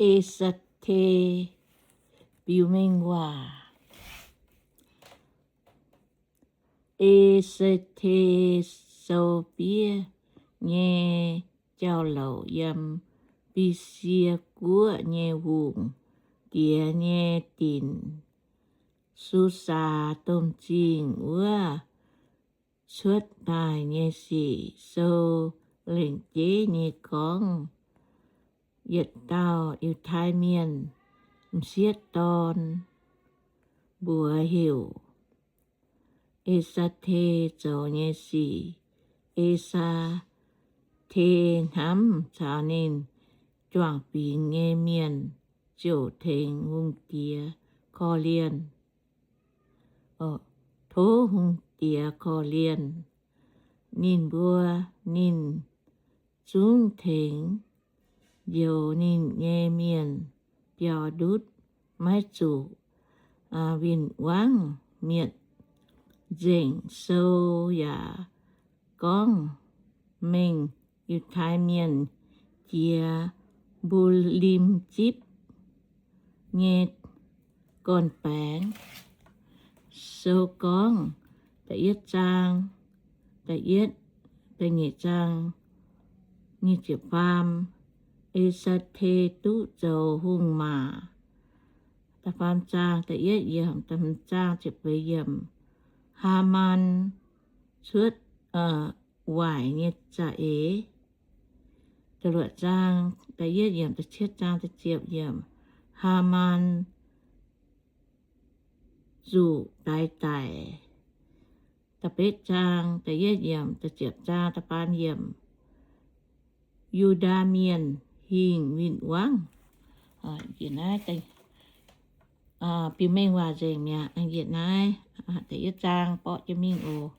E^saa^te biux mengh waac. E^saa^te sou fiev nyei jauv-louc yiem Mbi^sie Guoqv nyei hungh diex nyei dinc, Susaa Domh Zingh wuov, cuotv daaih nyei sic. Sou lengc jeiv nyei gorngv, yietc dauh Yiutai Mienh m'sieqv dorn, mbuox heuc E^saa^te, zoux nyei sic. E^saa^te hnamv caux ninh juangc bingx nyei mienh ziouc tengx hungh diex korv-lienh, tov hungh diex korv-lienh ninh mbuo. Ninh zungv tengx njoux ninh nyei mienh biaux ndutv, maiv zuqc win-wangv mietc nzengc. Sou yaac gorngv, mengh Yiutai Mienh jiex Mbu^lim Zipv nyei gorn-baengx. Sou gorngv, da'yietv zaang, da'yietv, da'nyeic zaang, nyic ziepc faam, E^saa^te duqv zoux hungh maac. Da'faam zaang, da'yietv yiemc, da'hmz zaang, ziepc feix yiemc, Haamaan cuotv waaic nyei za'eix. Da'luoqc zaang, da'yietv yiemc, da'cietv zaang, da'ziepc yiemc, Haamaan zuqc daix daic. Da'betv zaang, da'yietv yiemc, da'ziepc zaang, da'faam yiemc, Yu^ndaa Mienh hingh win-wangv. Biux mengh waac nzengc mi'aqv. Yietc naaiv, da'yietv zaang borqv jienv mingh oc.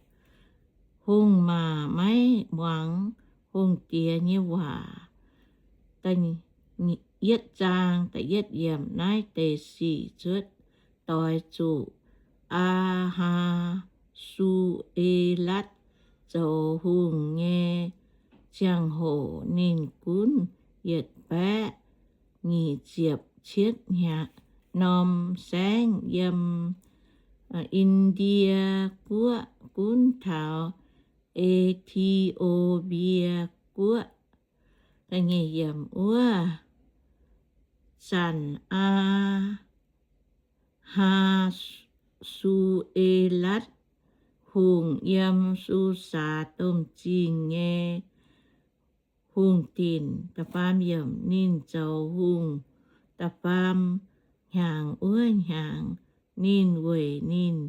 Hungh maac maiv muangx hungh diex nyei waac. Yietv zaang, da'yietv yiemc, naaiv deix sic cuotv doix zuqc Aa^haa^su^e^latv zoux hungh nyei ziangh hoc. Ninh gunv yietc baeqv nyic ziepc cietv norm saengv yiem In^ndie Guoqv gunv taux E^ti^o^mbie Guoqv. Wuov zanc Aa^haa^su^e^latv Hungh yiem Susaa Domh Zingh nyei hungh dinc. Da'faam yiemc, ninh zoux hungh da'faam hnyangx wuov hnyangx, ninh weic ninh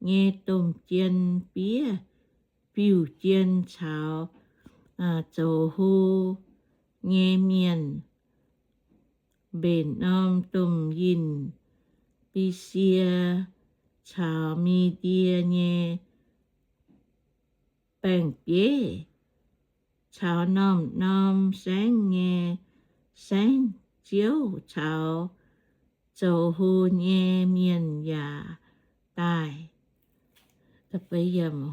nyei domh jien fiev fiuv-jien caux zoux hlo nyei mienh mbenc norm domh yinh Bisie caux Mi^ndie nyei baeng-bieiv, caux norm-norm saengv nyei saengv ziouv caux zoux hlo nyei mienh yaac daaih.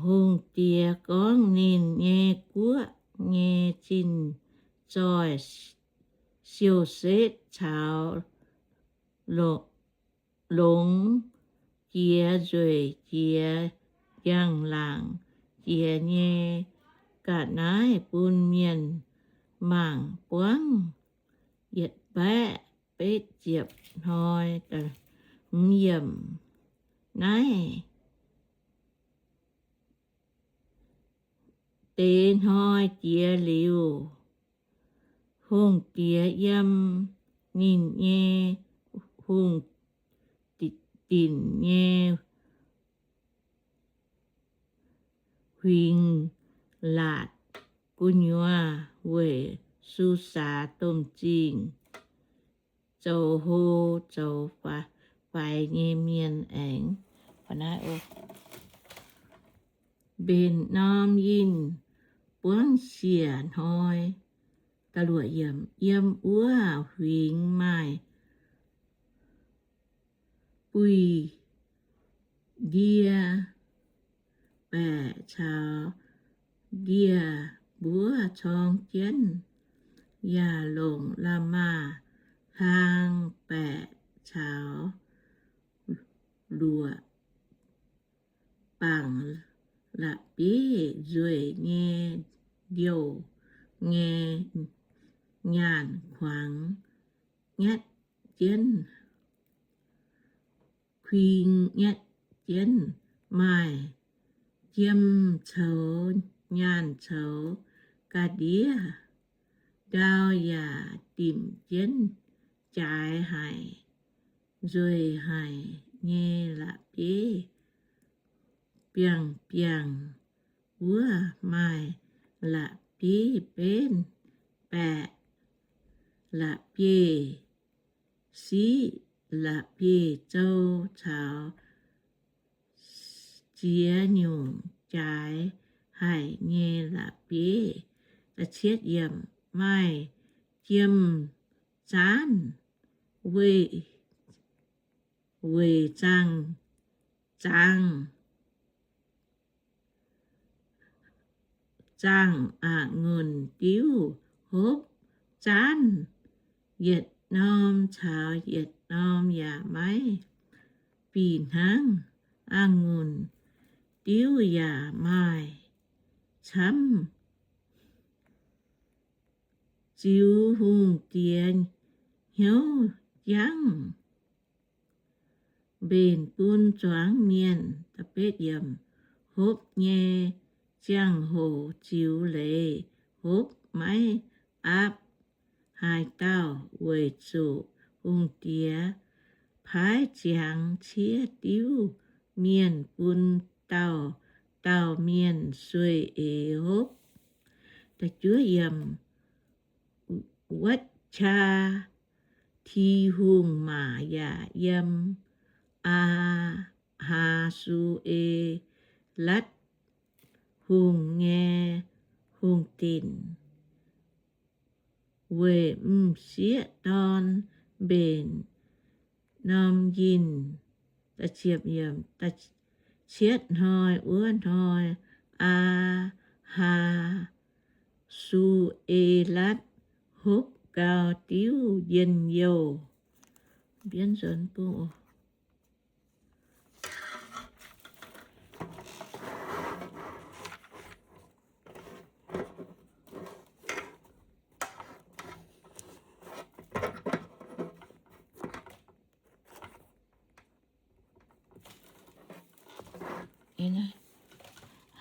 Hungh diex gorngv ninh nyei guoqv nyei zinh zoih siou-setv caux longx jiex nzueic jiex njang-laangc jiex nyei ga'naaiv bun mienh mangc buangv yietc baeqv betv ziepc hnoi. Naaiv deix hnoi jiex liuz, hungh diex yiem ninh nyei hungh dinc nyei huingx laatc gu'nyuoz weic Susaa Domh Zingh zoux hlo zoux faix nyei mienh aengx mbenc norm yinh buangv siec hnoi. Yiem wuov huingx maaih buih ndie-baeqc caux ndie-mbuov corng jienv, yaac longc la'maah hlang baeqc caux luoqc bangc la'bieiv nzueic nyei ndiouh nyei nyaanh kuangx nyatv jienv, kuing nyatv jienv, maaih jiem coux nyaanh coux ga'ndiev, ndau yaac dimc jienv jaaix haic, nzueic haic nyei la'bieiv. Biangh biangh wuov maaih la'bieiv benv baeqc, la'bieiv siqv, la'bieiv zou caux ziex nyungc jaaix haic nyei la'bieiv. Maaih jiem zaanv, weic zaangh, zaangh, zaangh a'ngunc diuv hopv zaanv, yietc norm caux yietc norm yaac maiv bieqc hnangv. A'ngunc diuv yaac maaih camv. Ziux hungh diex hnyouv jangv, mbenc bun zuangx mienh. Hopv nyei ziangh hoc ziux leiz hopv maiv aapv haaix dauh, weic zuqc hungh diex paaiv ziangx ciev diuv mienh bun dauh dauh mienh sueih eix hopv. Wuotv qaa Ti hungh maac yaac yiem Aa^haa^su^e^latv Hungh nyei hungh dinc, weic m'sieqv dorn mbenc norm yinh. Cietv hnoi wuov hnoi, Aa^haa^su^e^latv hopv gau diuv njien-youh.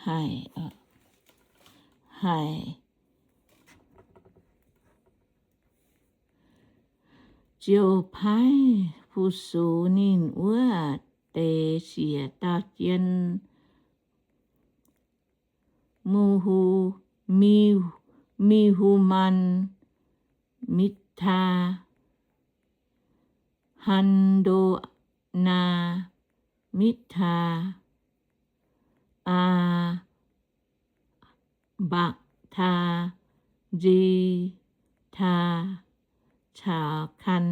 Haiz, haiz ziouc paaiv fu-sux ninh wuov deix siec dauh jien, Mu^hu, Mi, Mi^hu^man, Mitv^taa, Han^ndo^naa, Mitv^taa, Aa, Mbakc^taa, Nzi^taa caux Kan,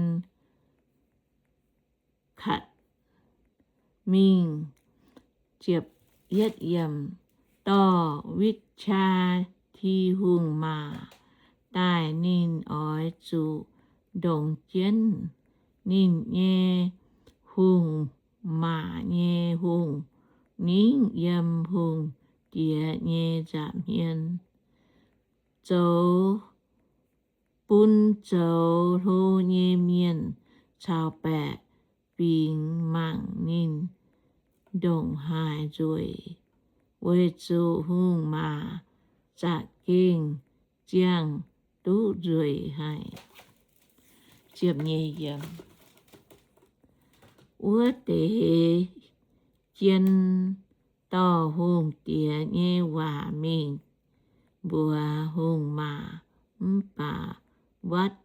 Katc mingh. Dorh Witv^qaa Ti hungh maac daaih, ninh oix zuqc ndongx jienv ninh nyei hungh maac nyei hungh ningv yiem hungh diex nyei nza'hmien. Zoux, bun zoux hlo nyei mienh caux baeqc fingx mangc ninh ndongc haaix nzueic, weic zuqc hungh maac za'gengh ziangh duqv nzueic haic. Wuov deix jien dorh hungh diex nyei waac mingh mbuox hungh maac, mv baac Watv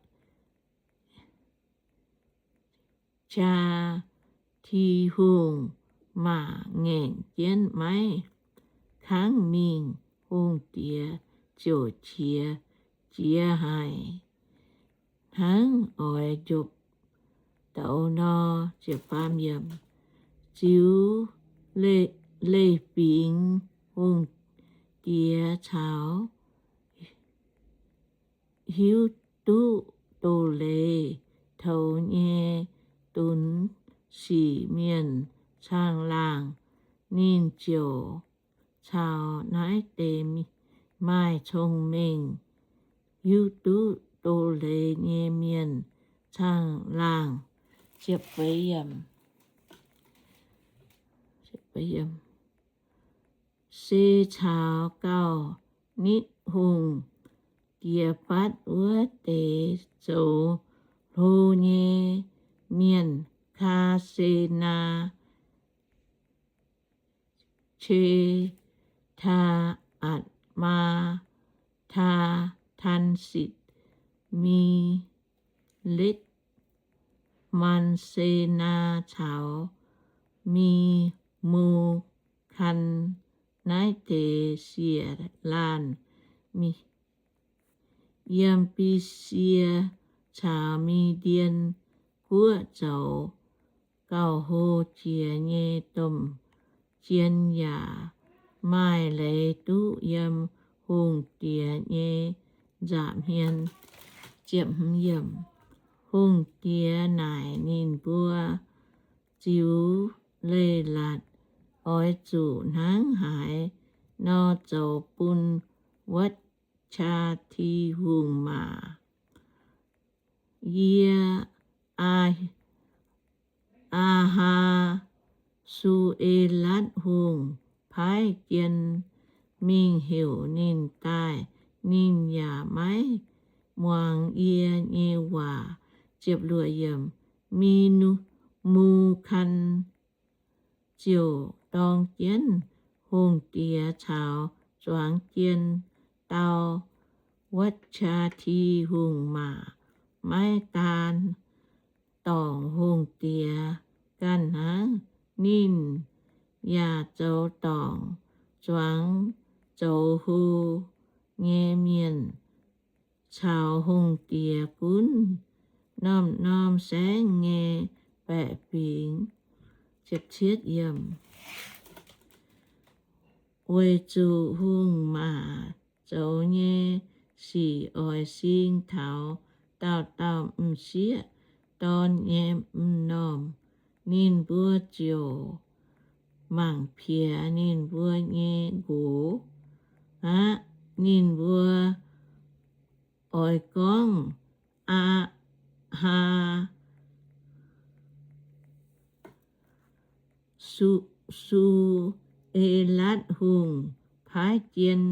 qaa Ti hungh maac ngaengc jienv maiv kangv mingh. Hungh diex ziouc qiex jiez haic, hnangv oix njopv douz nor. Ziux leiz-fingx hungh diex caux hiuv duqv doz-leiz toux nyei dunx sic mienh caangh laangh, ninh ziouc caux naaiv deix maaih cong-mengh, hiuv duqv doz-leiz nyei mienh caangh laangh. Se caux gauh nitv hungh diex fatv wuov deix zoux hlo nyei mienh, Kaa^se^naa, Cetaa^atc^maa, Taa, Taansetc, Miletv, Maan^se^naa caux Mi^mo^kan, naaiv deix siec laanh mingh yiem Bisie caux Mi^ndien Guoqv zoux gauh hlo jiex nyei domh jien, yaac maaih leiz duqv yiem hungh diex nyei nza'hmien. Hungh diex naaic ninh mbuo, Ziux leiz-latc oix zuqc hnangv haaix nor zoux bun Vatc^qaa^ti Hungh Maac? Yie, Aa, Aa^haa^su^e^latv Hungh, paaiv jien mingh heuc ninh daaih. Ninh yaac maiv muangx yie nyei waac. Mi^mu^kan ziouc dorng jienv hungh diex caux zuangx jien dau Vatc^qaa^ti Hungh Maac. Maiv daan dorngc hungh diex ganh hnangv, ninh yaac zoux dorngc zuangx zoux hlo nyei mienh caux hungh diex gunv norm-norm saengv nyei baeqc fingx. Weic zuqc hungh maac zoux nyei sic oix sing taux dauh dauh m'sieqv dorn nyei m'normh, ninh mbuo ziouc mangc piex ninh mbuo nyei nqox aqv. Ninh mbuo oix gorngv, Aa^haa^su^e^latv Hungh paaiv jien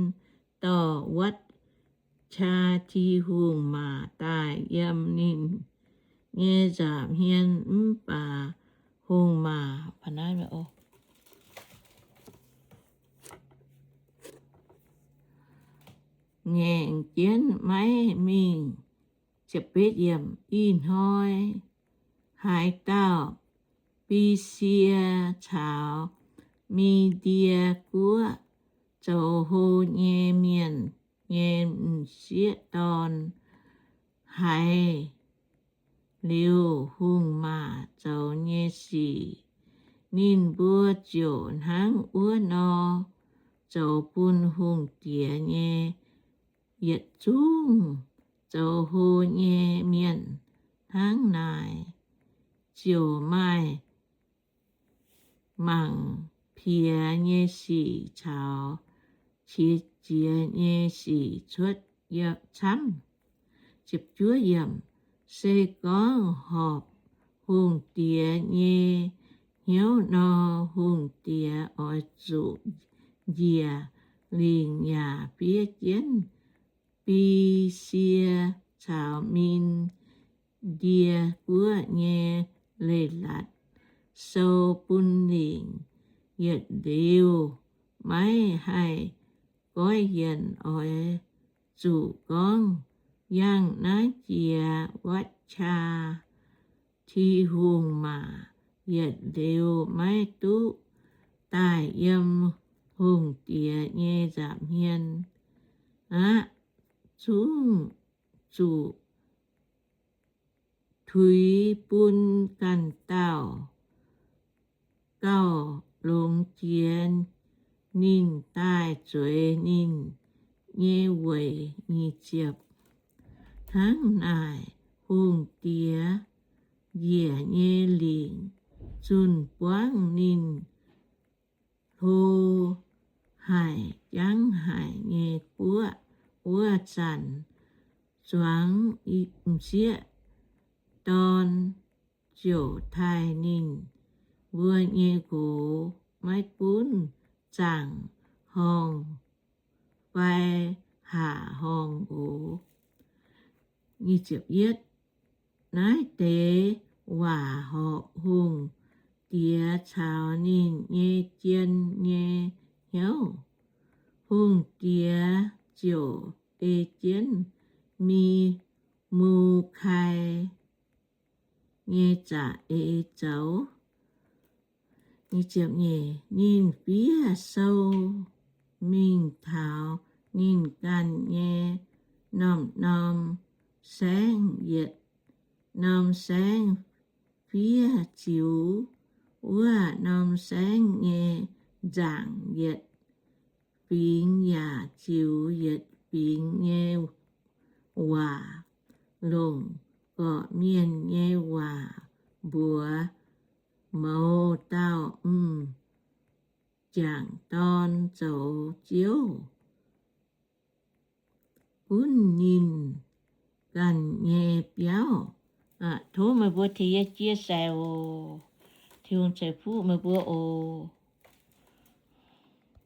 dorh Vatc^qaa^ti Hungh Maac daaih yiem ninh nyei nza'hmien, mv baac hungh maac ngaengc jienv maiv mingh. Ih hnoi haaix dauh Bisie caux Mi^ndie Guoqv zoux hlo nyei mienh nyei m'sieqv dorn haiz liuz hungh maac zoux nyei sic, ninh mbuo ziouc hnangv wuov nor zoux bun hungh diex nyei yietc zungv zoux hlo nyei mienh hnangv naaic. Ziouc maaih mangc piex nyei sic caux qiex jiez nyei sic cuotv yiem camv. Se gorngv horpc hungh diex nyei hnyouv nor, hungh diex oix zuqc njiec lingc yaac fiev jienv Bisie caux Mi^ndie Guoqv nyei leiz-latc sou bun lingc. Yietc liuz maiv haih goiv yienc. Oix zuqc gorngv, Yangh naaiv jiex Vatc^qaa^ti Hungh Maac yietc liuz maiv duqv daaih yiem hungh diex nyei nza'hmien aqv. Zungv zuqc tuix bun ganh dauh gauh longx jiex ninh daaih zueiz ninh nyei weic. Hnangv naaic, hungh diex njiec nyei lingc zunh buangv ninh hlo haic jangv haic nyei guoqv wuov zanc, zuangx m'sieqv dorn ziouc taaih ninh mbuo nyei nqox maiv gunv zaangc horngh fai haac horngh oc. Naaiv deix waac horpc hungh diex caux ninh nyei jien nyei hnyouv. Hungh diex ziouc ei jienv Mi, Mu^kai nyei za'eix zoux. Ninh fiev sou mingh taux ninh ganh nyei norm-norm saengv yietc norm saengv fiev ziux wuov norm saengv nyei nzaangc yietc fingx yaac ziux yietc fingx nyei waac, longc gorqv-mienh nyei waac mbuox mouz dauh m'jangc dorn zoux ziouv gunv ninh ganh nyei biauv. Tov meih mbuo tengx yie chia sẻ oc. Tin-Hungh ceix fuqv meih mbuo oc.